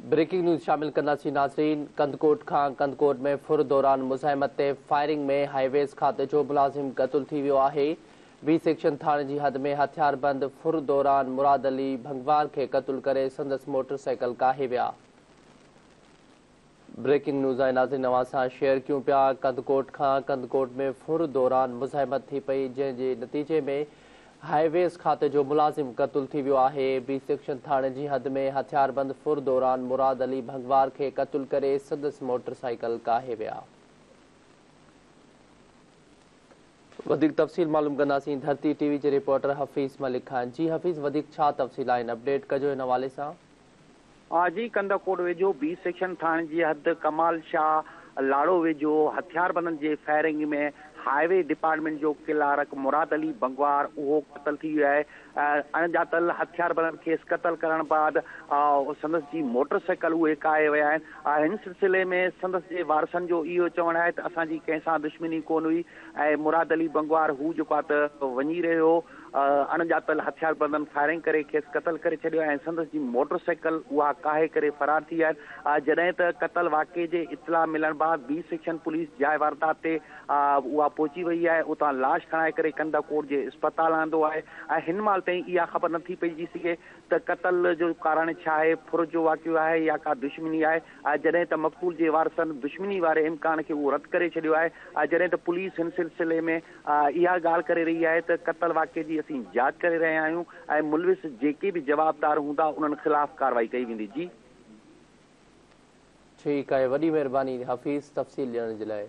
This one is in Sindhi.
بريڪنگ نيوز شامل ڪنداسين ناظرين ڪنڌڪوٽ کان ڪنڌڪوٽ ۾ ڦر دوران مزاحمت تي فائرنگ ۾ هائي ويز کاتي جو ملازم قتل ٿي ويو آهي بي سيڪشن ٿاڻي جي حد ۾ هٿياربند ڦر دوران مراد علي ڀنگوار کي قتل ڪري سندس موٽر سائيڪل ڪاهي ويا. بريڪنگ نيوز آهي ناظرين اوهان سان شيئر ڪيون پيا ڪنڌڪوٽ کان ڪنڌڪوٽ ۾ ڦر دوران مزاحمت ٿي پئي جنهن جي نتيجي ۾ هائي ويز کاتي جو ملازم قتل ٿي ويو آهي بي سيڪشن ٿاڻي جي حد ۾ هٿياربند ڦر دوران مراد علي ڀنگوار کي قتل ڪري سندس موٽر سائيڪل ڪاهي ويا. وڌيڪ تفصيل معلوم ڪنداسين ڌرتي ٽي وي جي رپورٽر حفيظ ملڪ کان جي حفيظ وڌيڪ ڇا تفصيل آهن اپڊيٽ ڪجو هن حوالي سان. آء جي ڪنڌڪوٽ ويجهو بي سيڪشن ٿاڻي جي حد ڪمال شاهه لاڙو ويجهو هٿياربندن جي فائرنگ ۾ هاء وي ڊپارٽمينٽ جو ڪلارڪ مراد علي بنگوار اهو قتل ٿي ويو آهي اڻڄاتل هٿياربندن کيس قتل ڪرڻ بعد سندس جي موٽر سائيڪل اهي ڪاهي ويا آهن هن سلسلي ۾ سندس جي وارثن جو اهو چوڻ آهي ته اسان جي ڪنهن سان دشمني ڪونه هئي ۽ مراد علي بنگوار هو جيڪو آهي ته وڃي رهيو هو اڻڄاتل هٿياربندن فائرنگ ڪري کيس قتل ڪري ڇڏيو ۽ سندس جي موٽر سائيڪل اها ڪاهي ڪري فرار ٿي ويا آهن جڏهن ته قتل واقعي جي اطلاع ملڻ بعد بي سيڪشن پوليس جاء واردات تي اها پهچي وئي آهي اتان لاش کڻائي ڪري ڪنڌڪوٽ جي اسپتال آندو آهي ۽ هن مهل تائين اها خبر نٿي پئجي سگهي ته قتل جو ڪارڻ ڇا آهي ڦر جو واقعو آهي يا ڪا دشمني آهي جڏهن ته مقتول جي وارثن دشمني واري امڪان کي اهو رد ڪري ڇڏيو آهي جڏهن ته پوليس هن سلسلي ۾ اها ڳالهه ڪري رهي آهي ته قتل واقعي جي اسين جاچ ڪري رهيا آهيون ۽ ملوث جيڪي به جوابدار هوندا انهن خلاف ڪارروائي ڪئي ويندي. جي. ٺيڪ آهي وڏي مهرباني حفيظ تفصيل ڏيڻ جي لاء.